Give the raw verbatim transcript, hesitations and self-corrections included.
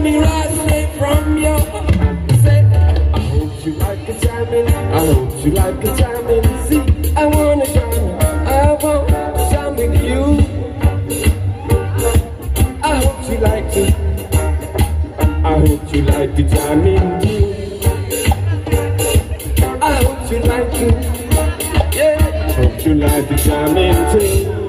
Me right straight from your say, I hope you like a jamming. I hope you like a jamming. See, I wanna jam. I want to jam with you. I hope you like it. I hope you like the jamming too. I hope you like it. Yeah. Hope you like the jamming too.